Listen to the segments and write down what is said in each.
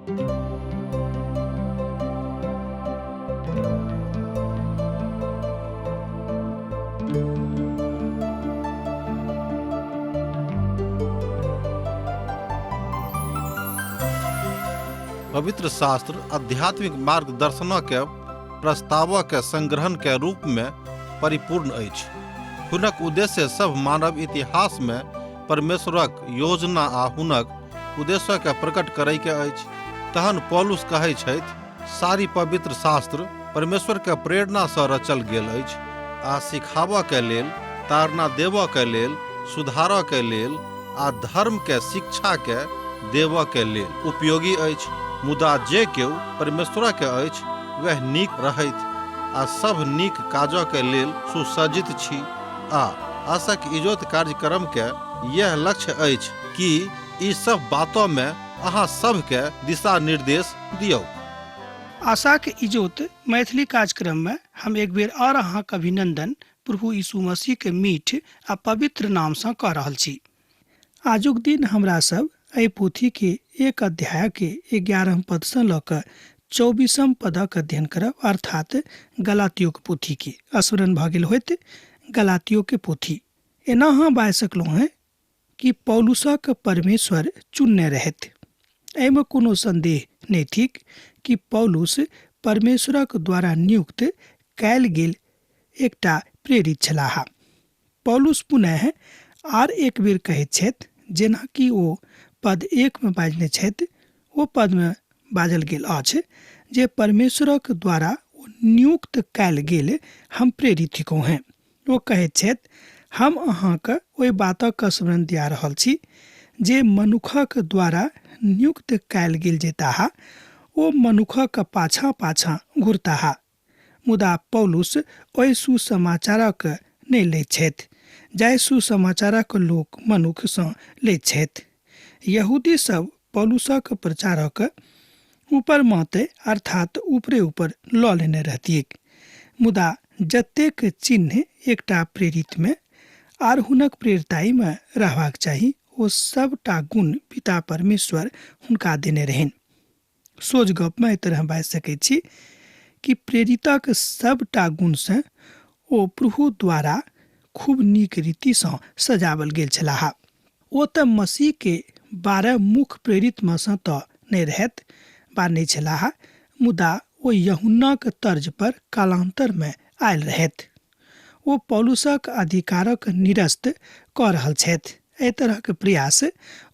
पवित्र शास्त्र आध्यात्मिक मार्गदर्शनक प्रस्तावक संग्रहण के रूप में परिपूर्ण अछि। हुनक उद्देश्य सभ मानव इतिहास में परमेश्वरक योजना आ हुनक उद्देश्य के प्रकट करय के अछि। तहन पौलुस कहै छथि, सारी पवित्र शास्त्र परमेश्वर के प्रेरणा सँ रचल गेल अछि आ सिखाबऽ के लेल, ताड़ना देबऽ के लेल, सुधारऽ के लेल आ धर्म के शिक्षा के देबऽ के लेल उपयोगी अछि। मुदा जे केओ परमेश्वर के अछि वएह नीक रहथि आ सभ नीक काजऽ के लेल सुसज्जित छी। आ आशक इजोत कार्यक्रम के यैह लक्ष्य अछि कि ई सभ बातऽ मे अहाँ सभ के दिशा निर्देश दियौक। आशाक इजोत मैथिली कार्यक्रम में हम एक बेर और अहाँक अभिनंदन प्रभु यीशु मसीह के मीठ आ पवित्र नाम सँ कऽ रहल छी। आजुक दिन हमरा सब एहि पोथी के एक अध्याय के 11 पद सँ लऽ कऽ 24 पदक अध्ययन करब, अर्थात गलातियों के पोथी के। स्मरण भऽ गेल होयत गलातियों के पोथी। एना अहाँ बाजि सकलहुँ हेँ कि पौलुसक परमेश्वर चुनने रहथि। एहिमे कोनो संदेह नहि थिक कि पौलुस परमेश्वरक द्वारा नियुक्त कयल गेल एकटा प्रेरित छलाह। पौलुस पुनः आर एक बेर कहैत छथि, जेना कि ओ पद 1 मे बाजने छथि, ओ पदमे बाजल गेल अछि जे परमेश्वरक द्वारा ओ नियुक्त कयल गेल हम प्रेरित थिकहुँ हेँ। ओ कहैत छथि, हम अहाँक ओहि बातक स्मरण दिया रहल छी जे मनुखक द्वारा नियुक्त कयल गेल जेताह, ओ मनुखक पाछाँ पाछाँ घुरताह। मुदा पौलुस ओहि सुसमाचारक नहि लैत छथि जाहि सुसमाचारक लोक मनुख सँ लैत छथि। यहूदी सब पौलुसक प्रचारक ऊपर माते अर्थात ऊपरे ऊपर लऽ लेने रहतिऐक। मुदा जतेक चिन्ह एकटा प्रेरित मे आर हुनक प्रेरिताई मे रहबाक चाही ओ सबटा गुण पिता परमेश्वर हुनका देने रहनि। सोझ गप मे एहि तरह बाजि सकैत छी कि प्रेरितक सबटा गुण सँ ओ प्रभु द्वारा खूब नीक रीति सँ सजावल गेल छलाह। ओ तऽ मसीह के 12 मुख्य प्रेरित मे सँ तऽ नहि रहथि बा नहि छलाह, मुदा ओ यूहन्नाक तर्ज पर कालांतर मे आयल रहथि। ओ पौलुसक अधिकारक निरस्त कऽ रहल छथि। एहि तरहक प्रयास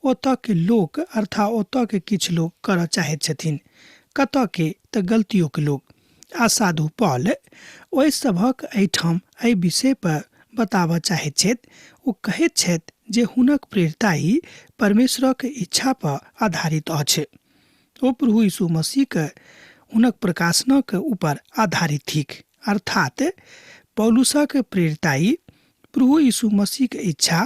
ओतऽ के लोक अर्थात ओतऽ के किछु लोक करऽ चाहैत छथिन, कतऽ के तऽ गलतियों के लोक। आ साधु पॉल ओहि सभक एहिठाम एहि विषय पर बताबऽ चाहैत छथि। ओ कहैत छथि जे हुनक प्रेरिताई परमेश्वरक इच्छा पर आधारित अछि। ओ प्रभु यीशु मसीह के हुनक प्रकाशनक ऊपर आधारित थिक। अर्थात पौलुसक प्रेरिताई प्रभु यीशु मसीह के इच्छा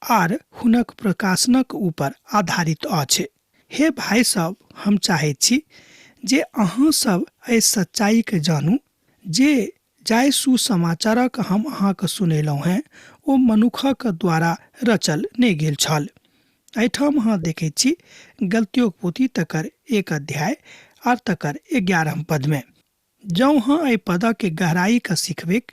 आर हुनक प्रकाशनक ऊपर आधारित अछि। हे भाई सब, हम चाहैत छी जे अहाँ सब एहि सच्चाई के जानू जे जाहि सुसमाचारक हम अहाँके सुनेलहुँ हेँ ओ मनुखक द्वारा रचल नहि गेल छल। एहिठाम अहाँ देखैत छी गलतियोक पोथी तकर 1 अध्याय आर तकर 11 पद में। जँ अहाँ एहि पदक गहराई के सिखबैक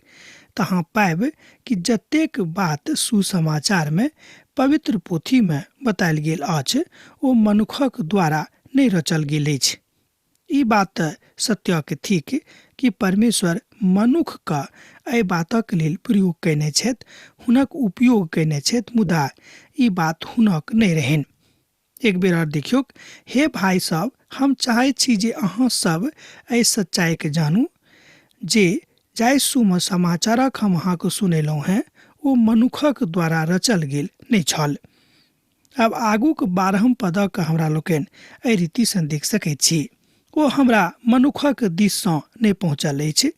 तऽ अहाँ पायब कि जतेक बात सुसमाचार में पवित्र पोथी में बतायल गेल अछि ओ मनुखक द्वारा नहि रचल गेल अछि। ई बात तऽ सत्यक थिक कि परमेश्वर मनुख के एहि बातक लेल प्रयोग कयने छथि, हुनक उपयोग कयने छथि, मुदा ई बात हुनक नहि रहनि। एक बेर और देखियौक, हे भाई सब, हम चाहैत छी जे अहाँ सब एहि सच्चाई के जानू जे जाहि सुसमाचारक हम अहाँके सुनेलहुँ हेँ ओ मनुखक द्वारा रचल गेल नहि छल। आब आगूक 12 पदक हमरा लोकनि एहि रीतिसँ देख सकैत छी। ओ हमरा मनुखक दिससँ नहि पहुँचल अछि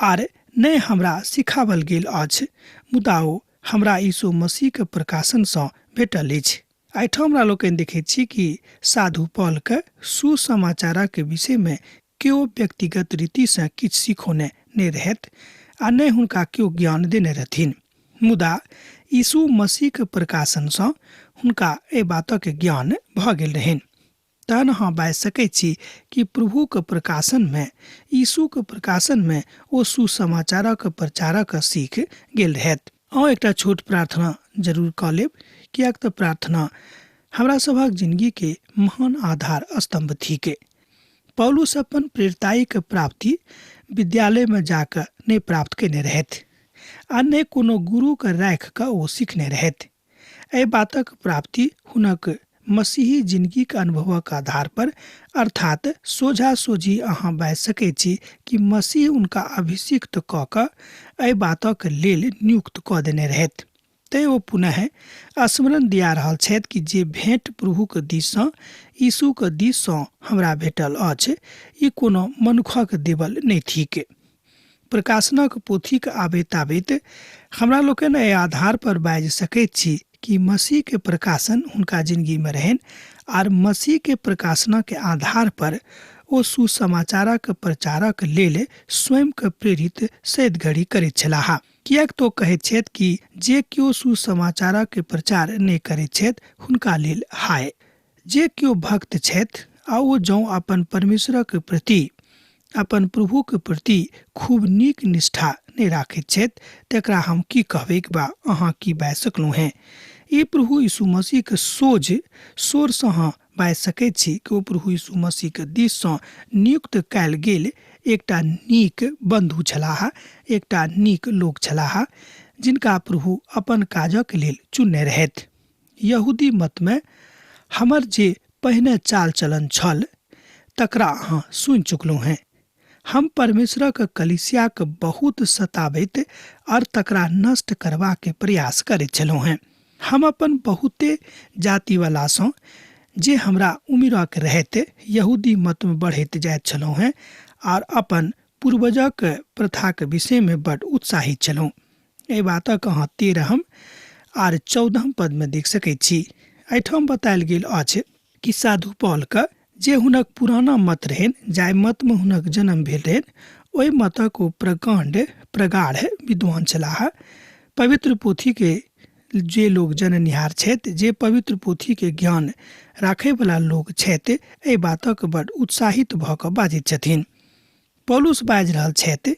आर नहि हमरा सिखावल गेल अछि, मुदा ओ हमरा यीशु मसीहक प्रकाशनसँ भेटल अछि। एहिठाम हमरा लोकनि देखैत छी कि साधु पॉलके सुसमाचारक विषयमे केओ व्यक्तिगत रीतिसँ किछु सिखौने नहि रहथि आ नहि हुनका केओ ज्ञान देने रहथिन, मुदा यीशु मसीहक प्रकाशनसँ हुनका एहि बातक ज्ञान भऽ गेल रहनि। तहन अहाँ बाजि सकैत छी कि प्रभुक प्रकाशनमे, यीशुक प्रकाशनमे ओ सुसमाचारक प्रचारक सीख गेल रहैत। अहाँ एकटा छोट प्रार्थना जरूर कऽ लेब, किएक तऽ प्रार्थना हमरा सभक जिंदगी के महान आधार स्तंभ थिक। पौलुस अपन प्रेरिताईक प्राप्ति विद्यालयमे जाकऽ नहि प्राप्त कयने रहथि आ नहि कोनो गुरुके राखि कऽ ओ सिखने रहथि। एहि बातक प्राप्ति हुनक मसीही जिंदगीक अनुभवक आधार पर, अर्थात सोझा सोझी अहाँ बाजि सकैत छी कि मसीह हुनका अभिषिक्त कऽ कऽ एहि बातक लेल नियुक्त कऽ देने रहथि। तैँ ओ पुनः स्मरण दिया रहल छथि कि जे भेंट प्रभुक दिससँ, यीशुक दिससँ हमरा भेटल अछि, ई कोनो मनुखक देवल नहि थिक। प्रकाशनक पोथीक आबैत आबैत हमरा लोकनि एहि आधार पर बाजि सकैत छी कि मसीह के प्रकाशन हुनका जिंदगी में रहनि आर मसीह के प्रकाशनक आधार पर ओ सुसमाचारक प्रचारक लेल स्वयं के प्रेरित सैद घड़ी करैत छलाह। किएक तो कहैत छथि कि जे केओ सुसमाचारक प्रचार नहि करैत छथि हुनका लेल हाय। जे केओ भक्त छथि आ ओ जौं अपन परमेश्वरक प्रति, अपन प्रभुक प्रति खूब नीक निष्ठा नहि राखैत छथि तकरा हम की कहबैक बा अहाँ की बाजि सकलहुँ हेँ। ई प्रभु यीशु मसीहक सोझ स्वरसँ अहाँ बाजि सकैत छी कि ओ प्रभु यीशु मसीहक दिससँ नियुक्त कयल गेल एकटा नीक बन्धु छलाह, एकटा नीक लोक छलाह, जिनका प्रभु अपन काजक लेल चुनने रहथि। यहूदी मतमे हमर जे पहिने चाल चलन छल तकरा अहाँ सुनि चुकलहुँ हेँ। हम परमेश्वरक कलीसियाक बहुत सताबैत और तकरा नष्ट करबाक प्रयास करैत छलहुँ हेँ। हम अपन बहुते जातिवलासँ जे हमरा उमिरक रहैत यहूदी मतमे बढ़ैत जाइत छलहुँ हेँ आर अपन पूर्वजक प्रथाक विषयमे बड उत्साहित छलहुँ। एहि बातक अहाँ 13 आर 14 पदमे देख सकैत छी। एहिठाम बतायल गेल अछि कि साधु पौलके जे हुनक पुराना मत रहनि, जाहि मतमे हुनक जन्म भेल रहनि, ओहि मतक ओ प्रकाण्ड प्रगाढ़ विद्वान छलाह। पवित्र पोथीके जे लोक जननिहार छथि, जे पवित्र पोथीके ज्ञान राखयवला लोक छथि, एहि बातक बड उत्साहित भऽ कऽ बाजैत छथिन। पौलुस बाजि रहल छथि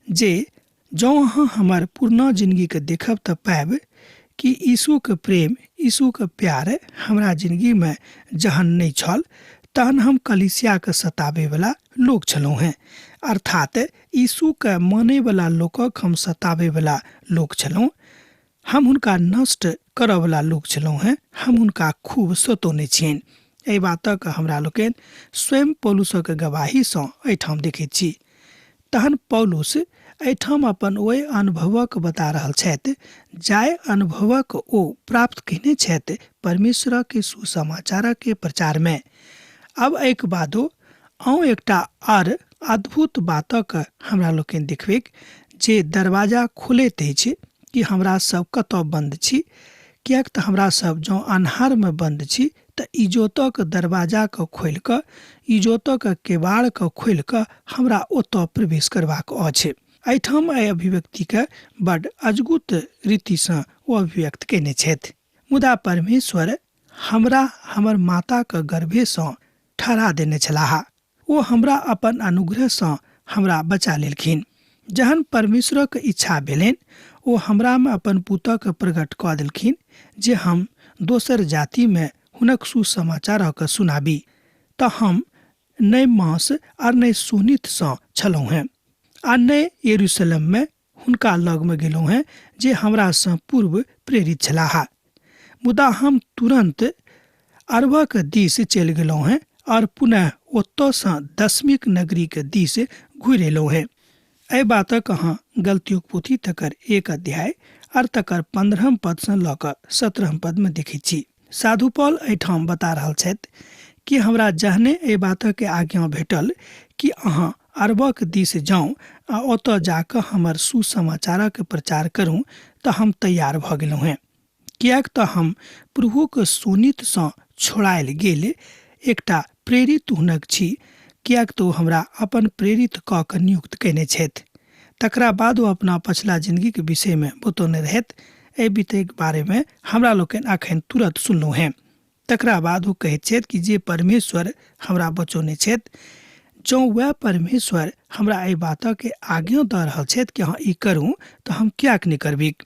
जे जँ अहाँ हमर पुरना जिनगीके देखब तऽ पायब कि यीशुके प्रेम, यीशुके प्यार हमरा जिनगीमे जहन नहि छल तहन हम कलीसियाके सताबैवला लोक छलहुँ हेँ। अर्थात यीशुके मानैवला लोकक हम सताबैवला लोक छलहुँ। हम हुनका नष्ट करऽवला लोक छलहुँ हेँ। हम हुनका खूब सतौने छियनि। एहि बातक हमरा लोकनि स्वयं पौलुसक गवाहीसँ एहिठाम देखैत छी। तहन पौलुस एहिठाम अपन ओहि अनुभवक बता रहल छथि जाहि अनुभवक ओ प्राप्त कयने छथि परमेश्वरक सुसमाचारक प्रचारमे। अब एहिके बादो अहूँ एकटा आर अद्भुत बातक हमरा लोकनि देखबैक जे दरवाजा खोलैत अछि कि हमरा सब कतऽ बन्द छी, किएक तऽ हमरा सब जँ अन्हारमे बन्द छी तऽ इजोतक दरवाजाके खोलि कऽ, इजोतक केबाड़के खोलि कऽ हमरा ओतऽ प्रवेश करबाक अछि। एहिठाम एहि अभिव्यक्तिके बड अजगुत रीतिसँ ओ अभिव्यक्त कयने छथि। मुदा परमेश्वर हमरा हमर माताक गर्भेसँ ठहरा देने छलाह। ओ हमरा अपन अनुग्रहसँ हमरा बचा लेलखिन। जहन परमेश्वरक इच्छा भेलनि, ओ हमरामे अपन पुतक प्रकट कऽ देलखिन जे हम दोसर जातिमे हुनक सुसमाचारक सुनाबी। तऽ हम नहि मांस आर नहि शोणितसँ छलहुँ हेँ आ नहि यरूशलेममे हुनका लगमे गेलहुँ हेँ जे हमरासँ पूर्व प्रेरित छलाह। मुदा हम तुरन्त अरबक दिस चलि गेलहुँ हेँ और पुनः ओतऽसँ दशमिक नगरीक दिस घुरि अयलहुँ हेँ। एहि बातक अहाँ गलतियोक पोथी तकर 1 अध्याय और तकर 15 पदसँ लऽ कऽ 17 पदमे देखैत छी। साधु पॉल एहिठाम बता रहल छथि कि हमरा जहने एहि बातक आज्ञा भेटल कि अहाँ अरबक दिस जाउ आ ओतऽ जाकऽ हमर सुसमाचारक प्रचार करू तऽ हम तैयार भऽ गेलहुँ हेँ। किएक तऽ हम प्रभुक शोणितसँ छोड़ायल गेल एकटा प्रेरित हुनक छी, किएक तऽ ओ हमरा अपन प्रेरित कऽ कऽ नियुक्त कयने छथि। तकरा बाद ओ अपना पछिला जिनगीक विषयमे बतौने रहथि। एहि विषयक बारेमे हमरा लोकनि अखन तुरत सुनलहुँ हेँ। तकरा बाद ओ कहैत छथि कि जे परमेश्वर हमरा बचौने छथि, जँ वएह परमेश्वर हमरा एहि बातके आज्ञा दऽ रहल छथि कि अहाँ ई करू, तऽ हम किएक नहि करबिक।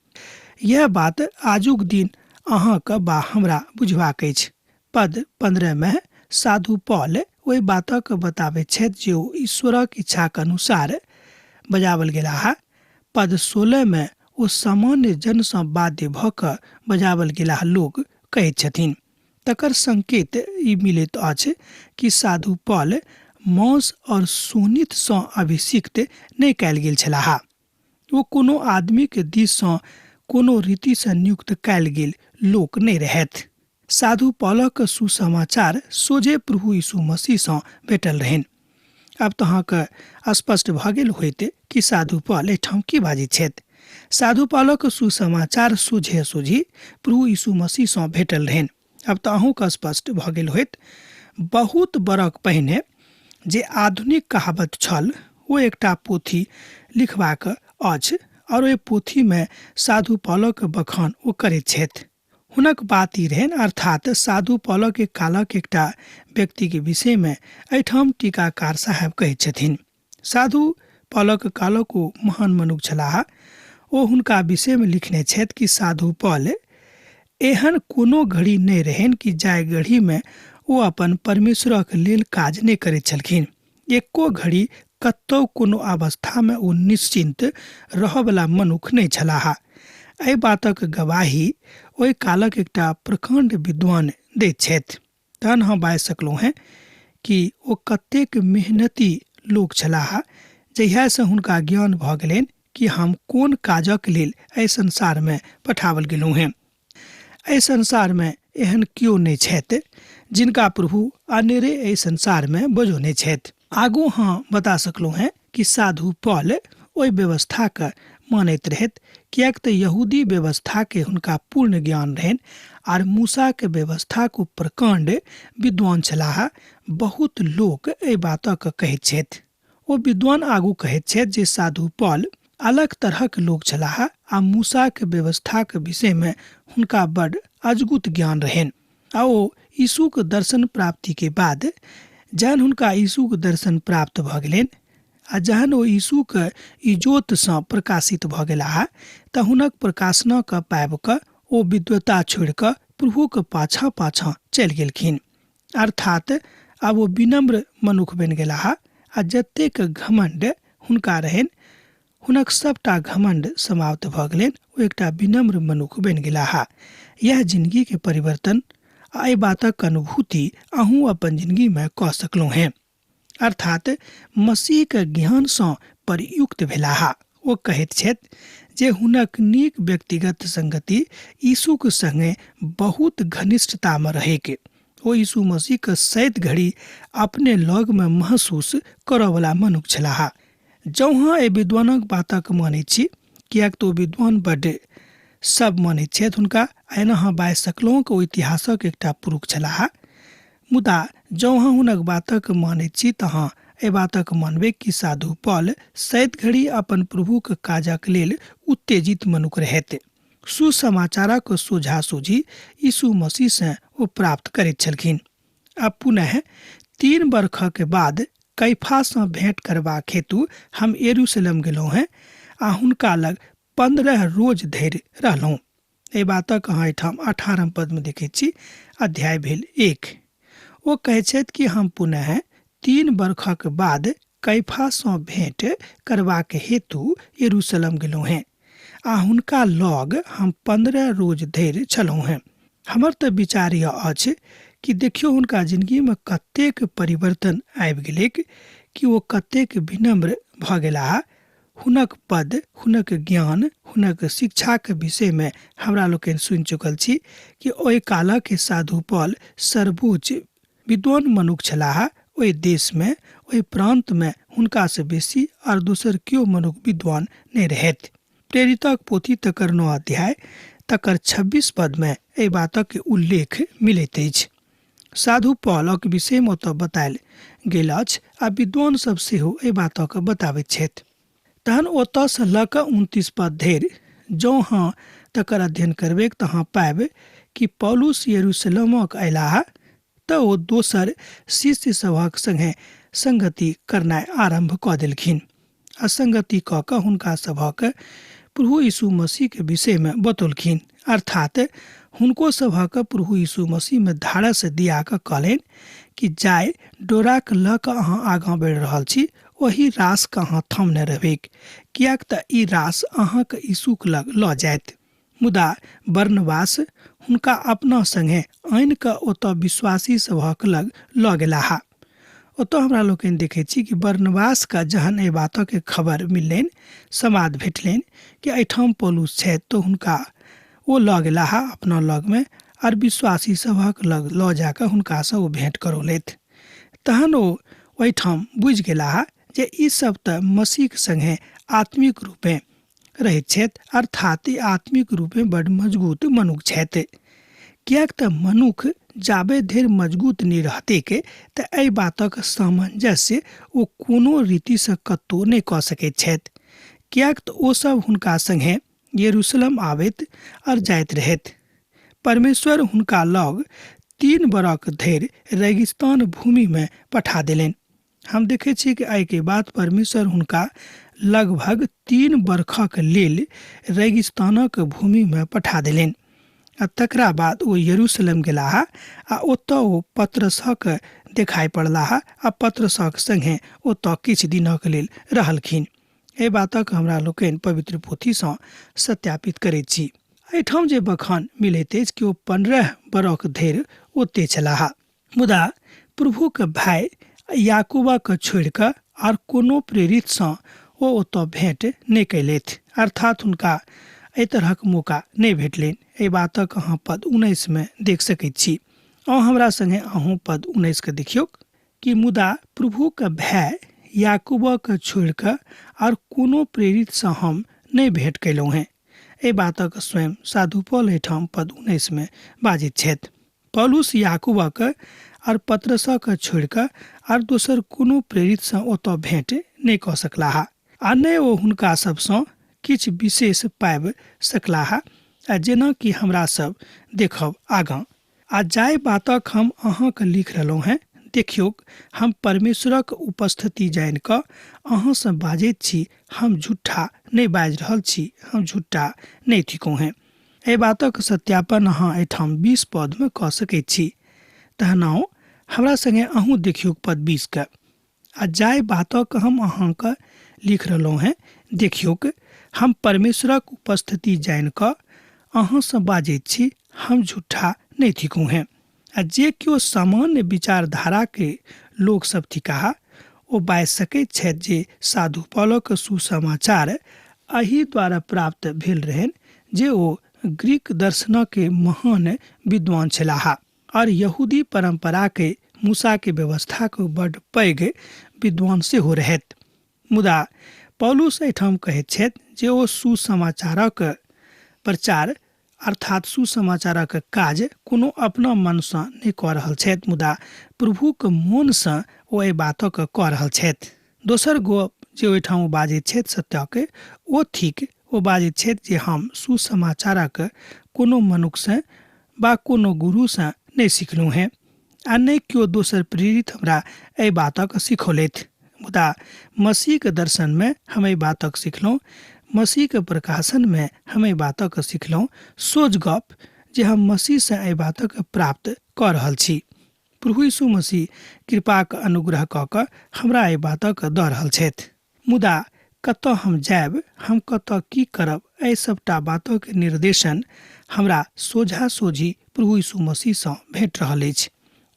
इएह बात आजुक दिन अहाँके बा हमरा बुझबाक अछि। पद 15 मे साधु पॉल ओहि बातक बताबैत छथि जे ओ ईश्वरक इच्छाक अनुसार बजावल गेलाह। पद 16 मे ओ सामान्य जनसँ बाध्य भऽ कऽ बजावल गेलाह लोक कहैत छथिन। तकर संकेत ई मिलैत अछि कि साधु पॉल मांस और शोणितसँ अभिषिक्त नहि कयल गेल छलाह। ओ कोनो आदमीक दिससँ कोनो रीतिसँ नियुक्त कयल गेल लोक नहि रहथि। साधु पॉलक सुसमाचार सोझे प्रभु यीशु मसीहसँ भेटल रहनि। आब तऽ अहाँके स्पष्ट भऽ गेल होइत कि साधु पॉल एहिठाम की बाजैत छथि। साधु पॉलक सुसमाचार सोझे सोझी प्रभु यीशु मसीहसँ भेटल रहनि। आब तऽ अहूँके स्पष्ट भऽ गेल होइत। बहुत बरख पहिने जे आधुनिक कहावत छल ओ एकटा पोथी लिखबाक अछि आओर ओहि पोथीमे साधु पॉलक बखान ओ करैत छथि। हुनक बात ई रहनि, अर्थात साधु पॉलक कालक एकटा व्यक्तिके विषयमे एहिठाम टीकाकार साहेब कहैत छथिन। साधु पॉलक कालक ओ महान मनुख छलाह। ओ हुनका विषयमे लिखने छथि कि साधु पॉल एहन कोनो घड़ी नहि रहनि कि जाहि घड़ीमे ओ अपन परमेश्वरक लेल काज नहि करैत छलखिन। एको घड़ी कतौ कोनो अवस्थामे ओ निश्चिन्त रहऽवला मनुख नहि छलाह। एहि बातक गवाही ओहि कालक एकटा प्रकाण्ड विद्वान दैत छथि। तहन हम बाजि सकलहुँ हेँ कि ओ कतेक मेहनती लोक छलाह जहियासँ हुनका ज्ञान भऽ गेलनि कि हम कोन काजक लेल एहि संसारमे पठाओल गेलहुँ हेँ। एहि संसारमे एहन केओ नहि छथि जिनका प्रभु अनेरे एहि संसारमे बजौने छथि। आगू हम बता सकलहुँ हेँ कि साधु पॉल ओहि व्यवस्थाके मानैत रहथि, किएक तऽ यहूदी व्यवस्थाके हुनका पूर्ण ज्ञान रहनि आर मूसाके व्यवस्थाक ओ प्रकाण्ड विद्वान छलाह। बहुत लोक एहि बातक कहैत छथि। ओ विद्वान आगू कहैत छथि जे साधु पॉल अलग तरहक लोक छलाह आ मूसाक व्यवस्थाक विषयमे हुनका बड अजगुत ज्ञान रहनि आ ओ यीशुक दर्शन प्राप्तिके बाद जहन हुनका यीशुक दर्शन प्राप्त भऽ गेलनि आ जहन ओ यीशुक इजोतसँ प्रकाशित भऽ गेलाह तऽ हुनक प्रकाशनक पाबि कऽ ओ विद्वता छोड़ि कऽ प्रभुक पाछाँ पाछाँ चलि गेलखिन। अर्थात आब ओ विनम्र मनुख बनि गेलाह आ जतेक घमण्ड हुनका रहनि हुनक सभटा घमण्ड समाप्त भऽ गेलनि। ओ एकटा विनम्र मनुख बनि गेलाह। इएह जिनगीके परिवर्तन आ एहि बातक अनुभूति अहूँ अपन जिनगीमे कऽ सकलहुँ हेँ। अर्थात मसीहके ज्ञानसँ परियुक्त भेलाह। ओ कहैत छथि जे हुनक नीक व्यक्तिगत संगति यीशुक संगे बहुत घनिष्ठतामे रहैक। ओ यीशु मसीहके सैत घड़ी अपने लगमे महसूस करऽवला मनुख छलाह। जँ अहाँ एहि विद्वानक बातक मानैत छी, किएक तऽ ओ विद्वान बड्ड सब मानैत छथि हुनका, एना अहाँ बाजि सकलहुँ कि ओ इतिहासक एकटा पुरुष छलाह। मुदा जँ अहाँ हुनक बातक मानैत छी तऽ अहाँ एहि बातक मानबै कि साधु पॉल सैत घड़ी अपन प्रभुक काजक लेल उत्तेजित मनुख रहैत। सुसमाचारक सोझा-सोझी यीशु मसीहसँ ओ प्राप्त करैत छलखिन। आ पुनः 3 बरखक बाद कैफासँ भेंट करबाक हेतु हम यरूशलेम गेलहुँ हेँ आ हुनका लग 15 रोज धरि रहलहुँ। एहि बातक अहाँ एहिठाम 18 पदमे देखैत छी, अध्याय भेल 1। ओ कहैत छथि कि हम पुनः 3 बरखक बाद कैफासँ भेंट करबाक हेतु यरूशलेम गेलहुँ हेँ आ हुनका लग हम 15 रोज धरि छलहुँ हेँ। हमर तऽ विचार यह अछि कि देखियौ हुनका जिनगीमे कतेक परिवर्तन आबि गेलैक, कि ओ कतेक विनम्र भऽ गेलाह। हुनक पद, हुनक ज्ञान, हुनक शिक्षाक विषयमे हमरा लोकनि सुनि चुकल छी कि ओहि कालक साधु पॉल सर्वोच्च विद्वान मनुख छलाह। ओहि देशमे, ओहि प्रान्तमे हुनकासँ बेसी आर दोसर केओ मनुख विद्वान नहि रहथि। प्रेरितक पोथी तकर 9 अध्याय तकर 26 पदमे एहि बातक उल्लेख मिलैत अछि। साधु पॉलक विषयमे ओतऽ बतायल गेल अछि आ विद्वान सब सेहो एहि बातक बताबैत छथि। तहन ओतऽसँ लऽ कऽ 29 पद धरि जँ अहाँ तकर अध्ययन करबैक तऽ अहाँ पाबि कि पौलुस यरूशलेमक अयलाह तऽ ओ दोसर शिष्य सभक संगे संगति करनाइ आरम्भ कऽ देलखिन आ संगति कऽ कऽ हुनका सभक प्रभु यीशु मसीह के विषयमे बतौलखिन। अर्थात हुनको सभक प्रभु यीशु मसीहमे धारस दिया कऽ कहलनि कि जाय डोराक लऽ कऽ अहाँ आगाँ बढ़ि रहल छी ओहि रासके अहाँ थमने रहबैक, किएक तऽ ई रास अहाँके यीशुक लग लऽ जायत। मुदा बरनबास हुनका अपना संगे आनि कऽ ओतऽ विश्वासी सभक लग लऽ गेलाह। ओतऽ हमरा लोकनि देखैत छी कि बरनबासके जहन एहि बातके खबर मिललनि, समाद भेटलनि कि एहिठाम पौलुस छथि, तऽ हुनका ओ लऽ गेलाह अपना लगमे आर विश्वासी सभक लग लऽ जाकऽ हुनकासँ ओ भेँट करौलथि। तहन ओ ओहिठाम बुझि गेलाह जे ई सब तऽ मसीहक संगे आत्मिक रूपेँ रहैत छथि, अर्थात ई आत्मिक रूपेँ बड्ड मजगूत मनुख छथि। किएक तऽ मनुख जाबे धरि मजगूत नहि रहतैक तऽ एहि बातक सामंजस्य ओ कोनो रीतिसँ कतहु नहि कऽ सकैत छथि। किएक तऽ ओ सब हुनका संगे यरूशलेम आबैत आओर जाइत रहथि। परमेश्वर हुनका लग 3 बरख धरि रेगिस्तान भूमिमे पठा देलनि। हम देखै छी कि एहिके बाद परमेश्वर हुनका लगभग 3 बरखक लेल रेगिस्तानक भूमिमे पठा देलनि आ तकरा बाद ओ यरूशलेम गेलाह आ ओतऽ ओ पत्रसक देखाइ पड़लाह आ पत्रसक संगे ओतऽ किछु दिनक लेल रहलखिन। एहि बातक हमरा लोकनि पवित्र पोथीसँ सत्यापित करैत छी। एहिठाम जे बखान मिलैत अछि कि ओ 15 बरख धरि ओते छलाह, मुदा प्रभुक भाय याकूबक छोड़ि कऽ आर कोनो प्रेरितसँ ओ ओतऽ भेंट नहि कयलथि, अर्थात हुनका एहि तरहक मौका नहि भेटलनि। एहि बातक अहाँ पद 19 मे देख सकैत छी। अहाँ हमरा संगे अहूँ पद 19 के देखियौक कि मुदा प्रभुक भाय याकूबक छोड़ि कऽ आर कोनो प्रेरितसँ हम नहि भेंट कयलहुँ हेँ। एहि बातक स्वयं साधु पौल एहिठाम पद 19 मे बाजैत छथि। पौलुस याकूबक आर पत्रसक छोड़ि कऽ आर दोसर कोनो प्रेरितसँ ओतऽ भेंट नहि कऽ सकलाह आ नहि ओ हुनका सभसँ किछु विशेष पाबि सकलाह, आ जेना कि हमरा सब देखब आगाँ। आ जाहि बातक हम अहाँके लिख रहलहुँ हेँ, देखियौक, हम परमेश्वरक उपस्थिति जानि कऽ अहाँसँ बाजैत छी, हम झूठा नहि बाजि रहल छी, हम झूठा नहि थिकहुँ हेँ। एहि बातक सत्यापन अहाँ एहिठाम 20 पदमे कऽ सकैत छी। तहन आउ हमरा संगे अहूँ देखियौक पद 20 के। आ जाहि बातक हम अहाँके लिख रहलहुँ हेँ, देखियौक, हम परमेश्वरक उपस्थिति जानि कऽ अहाँसँ बाजैत छी, हम झूठा नहि थिकहुँ हेँ। आ जे केओ सामान्य विचारधाराके लोक सब थिकाह, ओ बाजि सकैत छथि जे साधु पौलक सुसमाचार एहि द्वारा प्राप्त भेल रहनि जे ओ ग्रीक दर्शनके महान विद्वान छलाह और यहूदी परंपराके मूसाके व्यवस्थाके बड्ड पैघ विद्वान सेहो रहथि। मुदा पौलुस एहिठाम कहैत छथि जे ओ सुसमाचारक प्रचार अर्थात सुसमाचारक काज कोनो अपना मनसँ नहि कऽ रहल छथि, मुदा प्रभुक मोनसँ ओ एहि बातक कऽ रहल छथि। दोसर गप जे ओहिठाम ओ बाजैत छथि सत्यक, ओ थिक, ओ बाजैत छथि जे हम सुसमाचारक कोनो मनुखसँ वा कोनो गुरुसँ नहि सिखलहुँ हेँ आ नहि केओ दोसर प्रेरित हमरा एहि बातक सिखौलथि, मुदा मसीहके दर्शनमे हम एहि बातक सिखलहुँ, मसीहके प्रकाशनमे हम एहि बातक सिखलहुँ। सोझ गप जे हम मसीहसँ एहि बातक प्राप्त कऽ रहल छी। प्रभु यीशु मसीह कृपाक अनुग्रह कऽ कऽ हमरा एहि बातक दऽ रहल छथि। मुदा कतऽ हम जायब, हम कतऽ की करब, एहि सबटा बातक निर्देशन हमरा सोझा सोझी प्रभु यीशु मसीहसँ भेट रहल अछि।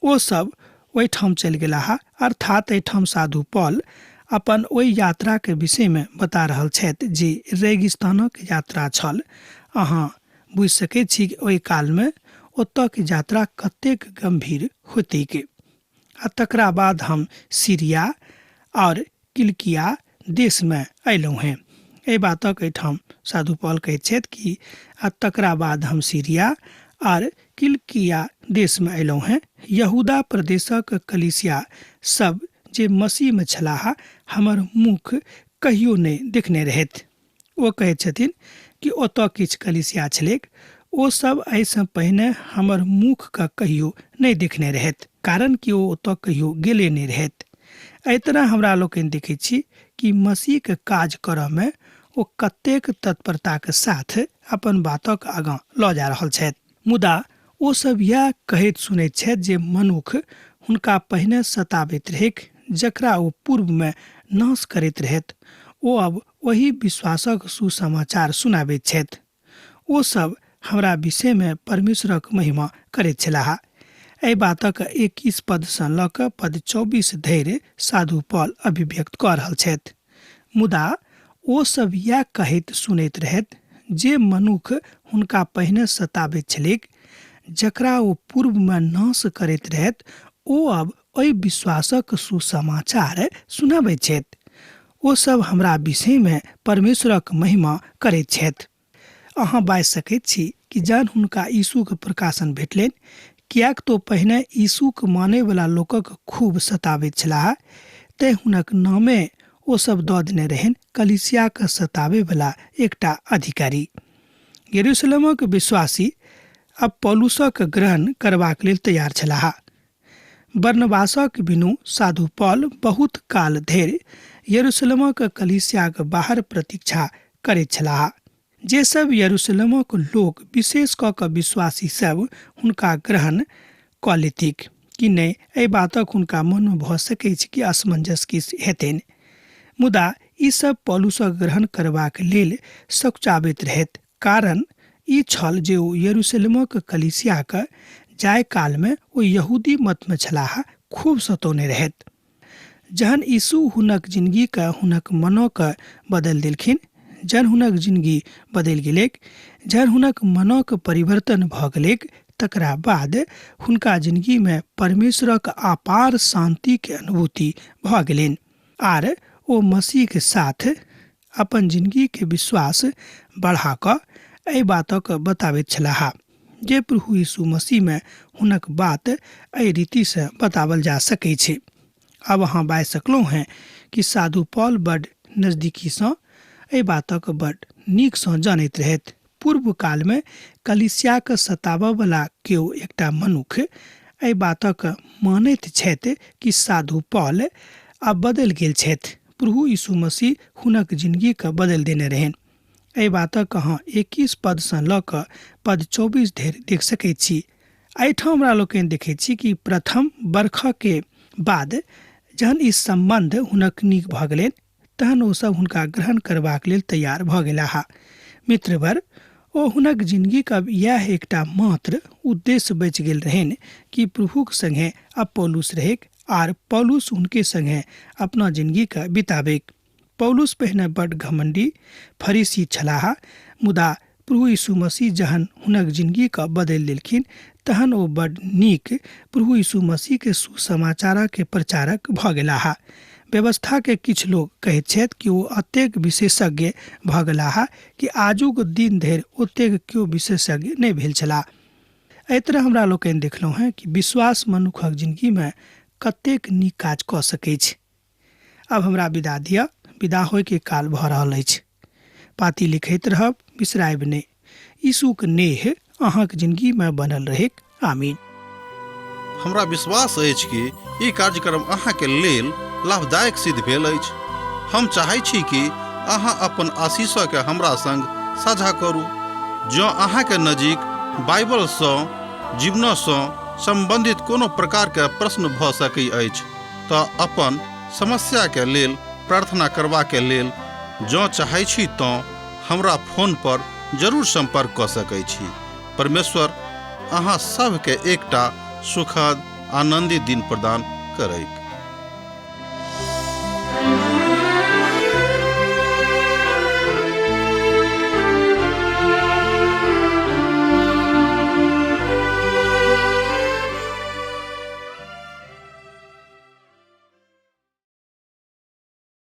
ओ सब ओहिठाम चलि गेलाह, अर्थात एहिठाम साधु पॉल अपन ओहि यात्राके विषयमे बता रहल छथि जे रेगिस्तानक यात्रा छल। अहाँ बुझि सकैत छी कि ओहि कालमे ओतऽके यात्रा कतेक गम्भीर होइतैक। आ तकरा बाद हम सीरिया और किलकिया देशमे अयलहुँ हेँ। एहि बातक एहिठाम साधु पॉल कहैत छथि कि आ तकरा बाद हम सीरिया आर किलकिया देशमे अयलहुँ हेँ। यहूदा प्रदेशक कलीसिया सब जे मसीहमे छलाह हमर मुख कहियो नहि देखने रहथि। ओ कहैत छथिन कि ओतऽ किछु कलीसिया छलैक, ओ सब एहिसँ पहिने हमर मुखके कहियो नहि देखने रहथि, कारण कि ओ ओतऽ कहियो गेले नहि रहथि। एहि तरह हमरा लोकनि देखैत छी कि मसीहके काज करऽमे ओ कतेक तत्परताक साथ अपन बातक आगाँ लऽ जा रहल छथि। मुदा ओ सब इएह कहैत सुनैत छथि जे मनुख हुनका पहिने सताबैत रहैक, जकरा ओ पूर्वमे नाश करैत रहथि, ओ अब ओही विश्वासक सुसमाचार सुनाबैत छथि। ओ सब हमरा विषयमे परमेश्वरक महिमा करैत छलाह। एहि बातक 21 पदसँ लऽ कऽ पद 24 धरि साधु पॉल अभिव्यक्त कऽ रहल छथि। मुदा ओ सब इएह कहैत सुनैत रहथि जे मनुख हुनका पहिने सताबैत छलैक, जकरा ओ पूर्वमे नाश करैत रहथि, ओ अब एहि विश्वासक सुसमाचार सुनाबैत छथि। ओ सब हमरा विषयमे परमेश्वरक महिमा करैत छथि। अहाँ बाजि सकैत छी कि जहन हुनका यीशुक प्रकाशन भेटलनि, किएक तो पहिने यीशुक मानयवला लोकक खूब सताबैत छलाह, तेँ हुनक नामे ओ सब दऽ देने रहनि कलीसियाक सताबयवला एकटा अधिकारी। यरूशलेमक विश्वासी अब पौलुसक ग्रहण करबाक लेल तैयार छलाह। बरनबासक बिनु साधु पॉल बहुत काल धरि यरूशलेमक कलीसियाक बाहर प्रतीक्षा करैत छलाह। जे सब यरूशलेमक लोक विशेष कऽ कऽ विश्वासी सब हुनका ग्रहण कऽ लेतिक कि नहि, एहि बातक हुनका मनमे भऽ सकैछ कि असमंजस किछु हेतनि। मुदा ई सब पौलुसक ग्रहण करबाक लेल सकुचाबैत रहथि, कारण ई छल जे ओ यरूशलेमक कलीसियाक जाय कालमे ओ यहूदी मतमे छलाह, खूब सतौने रहथि। जहन यीशु हुनक जिनगीके हुनक मनोके बदलि देलखिन, जहन हुनक जिनगी बदलि गेलैक, जहन हुनक मनोके परिवर्तन भऽ गेलैक, तकरा बाद हुनका जिनगीमे परमेश्वरक अपार शान्तिके अनुभूति भऽ गेलनि आर ओ मसीहके साथ अपन जिनगीके विश्वास बढ़ा कऽ एहि बातक बताबैत छलाह जे प्रभु यीशु मसीहमे हुनक बात एहि रीतिसँ बतावल जा सकै छै। आब अहाँ बाजि सकलहुँ हेँ कि साधु पॉल बड नजदीकीसँ एहि बातक बड नीकसँ जानैत रहथि। पूर्व कालमे कलीसियाक सताबऽवला केओ एकटा मनुख एहि बातक मानैत छथि कि साधु पॉल आब बदलि गेल छथि। प्रभु यीशु मसीह हुनक जिनगीके बदलि देने रहनि। एहि बातक अहाँ 21 पदसँ लऽ कऽ पद 24 धरि देख सकैत छी। एहिठाम हमरा लोकनि देखैत छी कि प्रथम बरखके बाद जहन ई सम्बन्ध हुनक नीक भऽ गेलनि तहन ओ सब हुनका ग्रहण करबाक लेल तैयार भऽ गेलाह। मित्रवर, ओ हुनक जिनगीक अब इएह एकटा मात्र उद्देश्य बचि गेल रहनि कि प्रभुक संगे अब पौलुस रहैक आर पौलुस हुनके संगे अपना जिनगीके बिताबैक। पौलुस पहिने बड घमंडी फरीसी छलाह, मुदा प्रभु यीशु मसीह जहन हुनक जिनगीके बदलि देलखिन तहन ओ बड नीक प्रभु यीशु मसीहके सुसमाचारके प्रचारक भऽ गेलाह। व्यवस्थाके किछु लोक कहैत छथि कि ओ अतेक विशेषज्ञ भऽ गेलाह कि आजुक दिन धरि ओतेक केओ विशेषज्ञ नहि भेल छलाह। एहि तरह हमरा लोकनि देखलहुँ हेँ कि विश्वास मनुखक जिनगीमे कतेक नीक काज कऽ सकैछ। आब हमरा विदा दिअ, विदा होइके काल भऽ रहल अछि। पाती लिखैत रहब, बिसरायब नहि। यीशुक नेह अहाँक जिनगीमे बनल रहैक। आमीन। हमरा विश्वास अछि कि ई कार्यक्रम अहाँके लेल लाभदायक सिद्ध भेल अछि। हम चाहै छी कि अहाँ अपन आशीषके हमरा संग साझा करू। जँ अहाँके नजीक बाइबलसँ जीवनसँ सम्बन्धित कोनो प्रकारके प्रश्न भऽ सकै अछि तऽ अपन समस्याके लेल प्रार्थना करबाके लेल जँ चाहै छी तँ हमरा फोन पर जरूर सम्पर्क कऽ सकै छी। परमेश्वर अहाँ सभके एकटा सुखद आनन्दित दिन प्रदान करैक।